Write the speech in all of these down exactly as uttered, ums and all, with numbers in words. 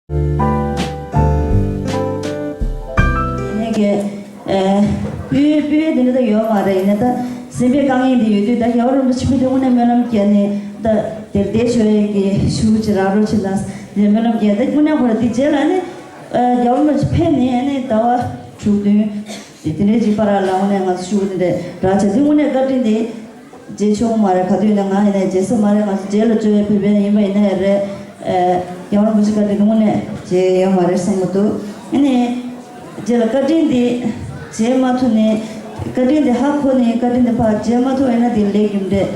ནས་ཀྱི་ཨེ་སྤུས་སྤུས་དེ་འདྲ་ད་ཡོད་མ་རེད། ཡིན་ན་ད་སེམས་པའི་དཀའ་ངལ་འདི་ཡོད་དུས། ད་རྒྱལ་བ་རིན་པོ་ཆེ་ཕེབས་དུས་དངོས་གནས་སྨོན་ལམ་བརྒྱབ་ནས། ད་དེར་བསྡད་ཆོག་ཡས་ཀྱི་ཤུགས་ཅིག་རག་རོགས་བྱེད་དང་ཟེར་སྨོན་ལམ་བརྒྱབ། ད་དངོས་གནས་ཁོ་ར་དེ་རྗེས་ལ་ནི་ཨ་རྒྱལ་བ་རིན་པོ་ཆེ་ཕེབས་ནས་ནི་ཟླ་བ་དྲུག་བདུན་དེ་དེ་འདྲའི་ཅིག་བར་ལ་དངོས་གནས་ང་ཚོ་ཤུགས་དེ་འདྲ་རག་བྱས། དེ་དངོས་གནས་བཀའ་དྲིན་དེ་བརྗེད་ཆོག་གི་མ་རེད། ག་དུས་ཡིན་ན་ང་ཡིན་ནའི་བརྗེད་ས་མ་རེད། ང་ཚོ་རྗེས་ལ་བཅོལ་བའི་བོད་པ་ཡིན་པ་ཡིན་ན་ཡང་རེད། ཨེ་རྒྱལ་བ་རིན་པོ་ཆེ་བཀའ་དྲིན་དངོས་གནས་བརྗེད་ཡོད་མ་རེད་བསམ་གྱི་འདུག་ཨ་ནི་རྗེས་ལ་བཀའ་དྲིན་འདི་བརྗེད་མ་ཐུབ་ནས། བཀའ་དྲིན་འདི་ཧ་གོ་ནས་བཀའ་དྲིན་འདི་ཕར་བརྗེད་མ་ཐུབ་ཡིན་ན། དེ་ལས་རྒྱུ་འབྲས་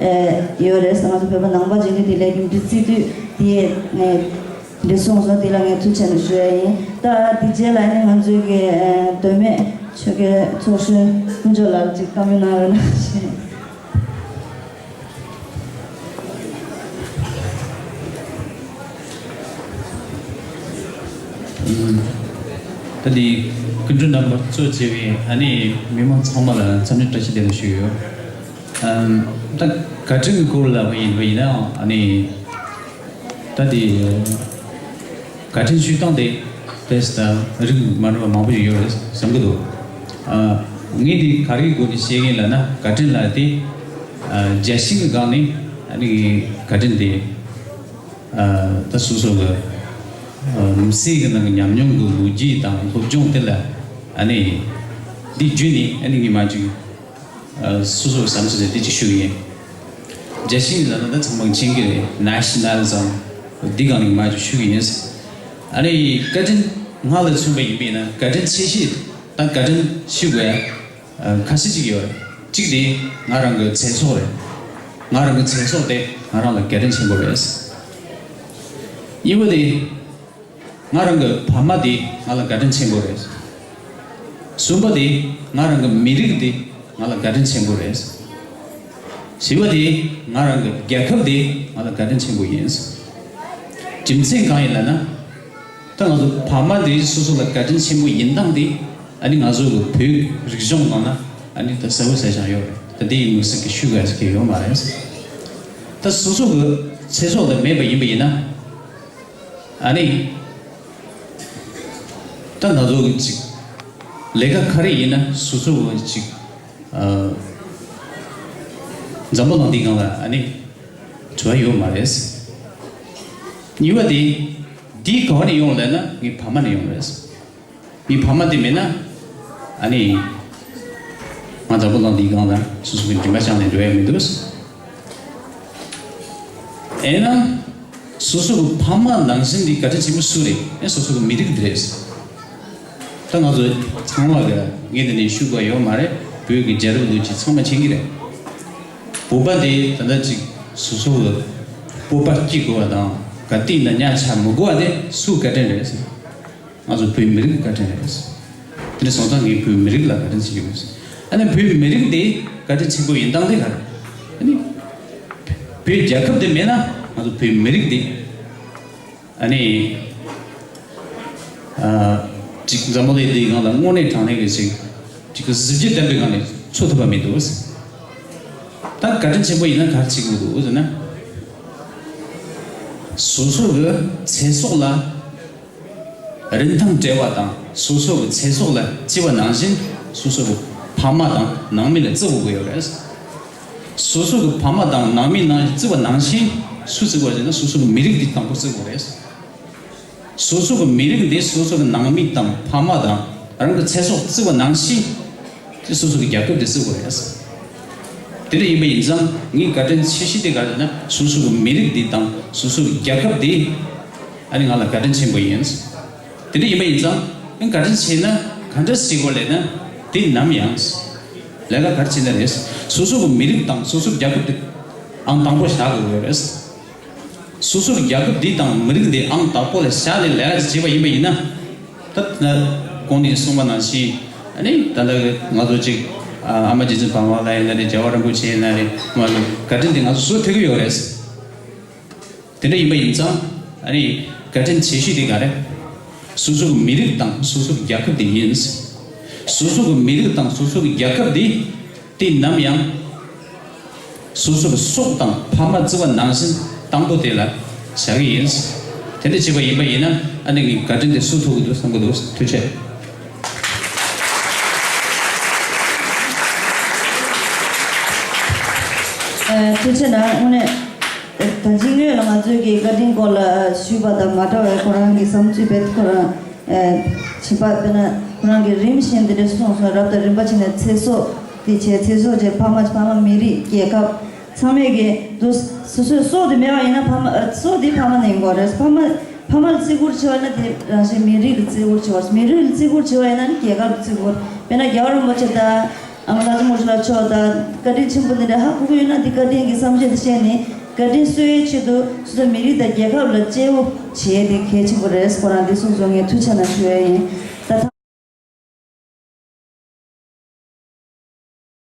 ཨེ་ཡོད་རེད་ཟེར། ང་ཚོ་བོད་པ་ནང་པ་ཅིག་ནི་དེ་ལས་རྒྱུ་འབྲས་བརྩི་དུས་དེ་ནས་འདི་སོང་སོང་། དེ་ལ་ངས་ཐུགས་རྗེ་ཆེ་ཞུ་ཡ་ཡིན། ད་དེ་རྗེས་ལ་ནི་ང་ཚོའི་གི་ཨེ་མདོ་སྨད་ཆོལ་ཁའི་ཚོགས་གཞོན་དཀོན་མཆོག་ལགས་ཀྱིས་བཀའ་མོལ་གནང་རོགས་གནང་ཞེས། ད་འདི་སྐུ་མགྲོན་རྣམ་པ་གཙོ་བྱས་པའི་ཨ་ནི་མི་མང་ཚང་མ་ལ་འཚམས་འདྲི་བཀྲ་ཤིས་བདེ་ལེགས་ཞུ་ཡོད། ཨམ། ད་བཀའ་དྲིན་གྱི་སྐོར་ལ་བ་ཡིན་པ་ཡིན་ནའང་ཨ་ནི། ད་དེ་བཀའ་དྲིན་ཞུ་སྟངས་དེ་དེས་ད་རིགས་མ་འདྲ་བ་མང་པོ་ཞིག་ཡོད་རེད་བསམ་གྱི་འདུག་ཨ། ངས་དེ་ག་རེའི་སྒོ་ནས་བཤད་ཀྱིན་ལབ་ན། བཀའ་དྲིན་ལབ་དེ་ཨ་རྒྱལ་ཞེན་གྱི་སྒང་ནས་ཨ་ནི་བཀའ་དྲིན་དེ་ཨ་ད་སོ་སོ་གི་ཨ་མི་ཚེ་གི་ནང་གི་ཉམས་མྱོང་གི་ལོ་རྒྱུས་དང་སློབ་སྦྱོང་དེ་ལ་ཨ་ནི་འདི་བརྒྱུད་ནས་ཨ་ནི་ངས་མ་ཅིག་ཨ་སོ་སོའི་བསམ་ཚུལ་དེ་འདི་གཅིག་ཞུ་གི་ཡིན། རྒྱལ་ཞེན་ལབ་ན་ད་ཚང་མས་མཁྱེན་གྱི་རེད། ནེ་ཤ་ནལ་ཛམ། འདི་སྒང་ནས་མར་ཞུ་གི་ཡིན། ཨ་ནི་བཀའ་དྲིན་ང་ལ་མཚོན་པ་ཡིན་པས་ན། བཀའ་དྲིན་ཆེ་ཤོས་དང་བཀའ་དྲིན་ཞུ་དགོས་ཡ་ཁ་ཤས་ཅིག་ཡོད་རེད། གཅིག་དེ་ང་རང་གི་ཚེ་སྲོག་རེད། ང་རང་གི་ཚེ་སྲོག་དེ་ང་རང་ལ་བཀའ་དྲིན་ཆེན་པོ་རེད། གཉིས་པ་དེ། ང་རང་གི་ཕ་མ་དེ་ང་ལ་བཀའ་དྲིན་ཆེན་པོ་རེད། གསུམ་པ་དེ་ང་རང་གི་མི་རིགས་དེ་ང་ལ་བཀའ་དྲིན་ཆེན་པོ་རེད། བཞི་པ་དེ་ང་རང་གི་རྒྱལ་ཁབ་དེ་ང་ལ་བཀའ་དྲིན་ཆེན་པོ་ཡིན། རྒྱུ་མཚན་གང་ཡིན་ལབ་ན། ད་ང་ཚོ་ཕ་མ་དེ་སོ་སོ་ལ་བཀའ་དྲིན་ཆེན་པོ་ཡིན་སྟངས་དེ་ཨ་ནི་ང་ཚོ་གི་བོད་རིག་གཞུང་ནང་ན་ཨ་ནི་ད་གསལ་པོ་གསལ་རྐྱང་ཡོད་རེད། ད་དེ་ཡི་དམིགས་བསལ་གྱི་ཞུ་དགོས་ཟེར་གྱི་ཡོད་མ་རེད། ད་སོ་སོ་གི་ཚེ་སྲོག་དེ་མེད་པ་ཡིན་པ་ཡིན་ན། ཨ་ནི། ད་ང་ཚོ་གི་ཅིག་ལས་ཀ་ག་རེ་ཡིན་ན་སོ་སོ་གི་ཅིག་ཨ་འཛམ་བུ་གླིང་འདིའི་སྒང་ལ་ཨ་ནི་བྲེལ་བ་ཡོད་མ་རེད། གཉིས་པ་དེ། འདི་ག་བ་ནས་ཡོང་ལབ་ན་ངའི་ཕ་མ་ནས་ཡོང་རེད། ངའི་ཕ་མ་དེ་མེད་ན་ཨ་ནི་ང་འཛམ་བུ་གླིང་འདིའི་སྒང་ལ་སོ་སོ་གི་མགྲིན་པ་བཅངས་ནས་འགྲོ་ཡ་མི་འདུག་ཨེ་ན། སོ་སོ་གི་ཕ་མ་ནང་བཞིན་དེ་བཀའ་དྲིན་ཆེན་པོ་སུ་རེད། ཨེ་སོ་སོ་གི་མི་རིགས་དེ་རེད། ད་ང་ཚོ་ཚང་མ་གི་ངས་འདི་ནས་ཞུ་དགོས་ཡོད་མ་རེད། བོད་ཀྱི་རྒྱལ་རབས་ལོ་རྒྱུས་ཚང་མ་མཁྱེན་གྱི་རེད། བོད་པ་དེ་ད་ལྟ་ཅིག་སོ་སོ་གི་སྤོབས་པ་སྐྱེ་དགོས་པ་དང་། ག་དུས་ན་ཉག་ཆག་མི་དགོས་པ་དེ་སུའི་བཀའ་དྲིན་རེད། ང་ཚོ་བོད་མི་རིགས་ཀྱི་བཀའ་དྲིན་རེད། དེ་འདྲ་སོང་ཙང་ངས་བོད་མི་རིགས་ལ་བཀའ་དྲིན་ཆེ་ཞུ་གི་ཡོད། ཨ་ནི་བོད་མི་རིགས་དེ་བཀའ་དྲིན་ཆེན་པོ་ཡིན་སྟངས་དེ་ག་རེད། ཨ་ནི་བོད་རྒྱལ་ཁབ་དེ་མེད་ན་ང་ཚོ་བོད་མི་རིགས་དེ་ཨ་ནི་ཨ་ཅིག་འཛམ་བུ་གླིང་འདིའི་སྒང་ལ་དངོས་གནས་དྲང་གནས་ཀྱི་ཅིག་ཅིག་གཟི་བརྗིད་ལྡན་པའི་ངང་ནས་འཚོ་ཐུབ་པ་མི་འདུག་ད་བཀའ་དྲིན་ཆེན་པོ་ཡིན་ན་ག་རེ་བྱེད་དགོས་འདུག་ཟེར་ན། སོ་སོ་གི་ཚེ་སྲོག་ལ་རིན་ཐང་སྤྲད་པ་དང་། སོ་སོ་གི་ཚེ་སྲོག་ལ་བརྩི་བ་ནང་བཞིན་སོ་སོ་གི་ཕ་མ་དང་ནང་མི་ལ་བརྩི་དགོས་ཀྱི་ཡོད་རེད། སོ་སོ་གི་ཕ་མ་དང་ནང་མི་ནང་བཞིན་བརྩི་བ་ནང་བཞིན་སུ་བརྩི་དགོས་རེད་ཟེར་ན། སོ་སོ་གི་མི་རིགས་འདི་དང་པོ་བརྩི་དགོས་རེད། སོ་སོ་གི་མི་རིགས་འདི་སོ་སོ་གི་ནང་མི་དང་ཕ་མ་དང་རང་གི་ཚེ་སྲོག་བརྩི་བ་ནང་བཞིན། དེ་སོ་སོ་གི་རྒྱལ་ཁབ་དེ་བརྩི་དགོས་རེད། དེ་འདྲ་ཡིན་པ་ཡིན་ཙང་ངའི་བཀའ་དྲིན་ཆེ་ཤོས་དེ་ག་རེ་ཟེར་ན། སོ་སོ་གི་མི་རིགས་འདི་དང་སོ་སོ་གི་རྒྱལ་ཁབ་དེ་ཨ་ནི་ང་ལ་བཀའ་དྲིན་ཆེན་པོ་ཡིན། དེ་འདྲ་ཡིན་པ་ཡིན་ཙང་ཨ་ནི་བཀའ་དྲིན་ཆེ་ན་ག་འདྲ་ཞིག་དགོས་ལབ་ན། དེ་ནམ་ཡང་ལས་ཀ་ག་རེ་བྱེད་ན་རེད། སོ་སོ་གི་མི་རིགས་དང་སོ་སོ་གི་རྒྱལ་ཁབ་དེ་ཨང་དང་པོ་བཞག་དགོས་རེད། སོ་སོའི་རྒྱལ་ཁབ་འདི་དང་མི་རིགས་འདི་ཨང་དང་པོ་ལ་བཞག་ནས་ལས་ཀ་ཅིག་བྱས་པ་ཡིན་པ་ཡིན་ན། ད་ལྟ་གོང་ནས་གསུངས་པ་ནང་བཞིན་ཨ་ནི་ད་ལྟ་ང་ཚོ་ཅིག་ཨ་ཨ་མ་རྗེ་བཙུན་འཕགས་མ་ལགས་ཡིན་ན་རེད། རྒྱལ་བ་རིན་པོ་ཆེ་ཡིན་ན་རེད། མ་གི་བཀའ་དྲིན་འདི་ང་ཚོ་གསོ་ཐུབ་ཀྱི་ཡོད་རེད། དེ་འདྲ་ཡིན་པ་ཡིན་ཙང་ཨ་ནི་བཀའ་དྲིན་ཆེ་ཤོས་དེ་ག་རེད། སོ་སོ་གི་མི་རིགས་དང་སོ་སོ་གི་རྒྱལ་ཁབ་དེ་ཡིན། སོ་སོ་གི་མི་རིགས་དང་སོ་སོ་གི་རྒྱལ་ཁབ་དེ། དེ་ནམ་ཡང་སོ་སོ་གི་སྲོག་དང་ཕ་མ་བརྩི་བ་ནང་བཞིན་དང་པོ་དེ་ལ་བཞག་གི་ཡིན། དེ་འདྲ་བྱས་པ་ཡིན་པ་ཡིན་ན་ཨ་ནི་ངའི་བཀའ་དྲིན་དེ་སུ་ཐུབ་ཀྱི་འདུག་བསམ་གྱི་འདུག་ཐུགས་རྗེ་ཆེ། ཨ། ཐུགས་རྗེ་གནང་། དངོས་གནས་ད་ཅི་སྔོན་ལ་ང་ཚོའི་གི་བཀའ་དྲིན་སྐོར་ལ་ཞུས་པ་དང་མ་འདྲ་བའི་ཁོ་རང་གི་བསམ་ཚུལ་དཔེ་ཁོ་རང་། ཨ། བྱིས་པ་དཔེར་ན་ཁོ་རང་གི་རིམ་བཞིན་དེ་འདྲ་གསུངས་སོང་། རབ་དང་རིམ་པ་བྱས་ནས་ཚེ་སྲོག་དེ་བྱས། ཚེ་སྲོག་བྱས། ཕ་མ། ཕ་མ། མི་རིགས། རྒྱལ་ཁབ། ཚང་མས་ཀྱི་འདུག་སོ་སོའི་སྲོག་དེ་མེད་པ་ཡིན་ན་ཕ་མ། ཨ། སྲོག་དེ་ཕ་མ་ནས་ཡིན་དགོས་རེད། ཕ་མ། ཕ་མ་ལ་བརྩི་བཀུར་བྱེད་པ་ཡིན་ན་དེ་རང་བཞིན་མི་རིགས་ལ་བརྩི་བཀུར་བྱེད་པ། མི་རིགས་ལ་བརྩི་བཀུར་བྱེད་པ་ཡིན་ན་ནི་རྒྱལ་ཁབ་ལ་བརྩི་བཀུར། དཔེར་ན་རྒྱལ་བ་རིན་པོ་ཆེ་དང་ཨ་མ་ལགས་ཀྱི་མུ་ཤུ་ལ་མཆོག་དང་བཀའ་དྲིན་ཆེན་པོ་འདི་འདྲ་ཧ་གོ་གི་ཡོད་ན་འདི་བཀའ་དྲིན་གྱི་བསམ་ཤེས་དེ་བཤད་ནས་བཀའ་དྲིན་གསོ་བའི་ཆེད་དུ་སོ་སོའི་མི་རིགས་དང་རྒྱལ་ཁབ་ལ་གཅེས་པོ་བྱེད་དེ་གལ་ཆེན་པོ་རེད། ཁོ་རང་འདི་གསུངས་སོང་། ངས་ཐུགས་རྗེ་གནང་ཞུ་ཡ་ཡིན།